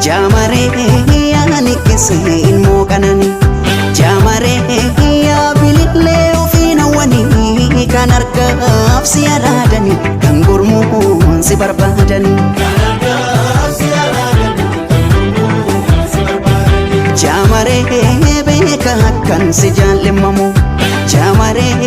Jaamaree yaani keessa ilmoo qanani. Jaamaree yaa bilillee ofiin hawwanii kan harkaaf si araadani kan gurmuun si barbaadani. Jaamaree beeka akkan si jaallimamu. Jaamaree.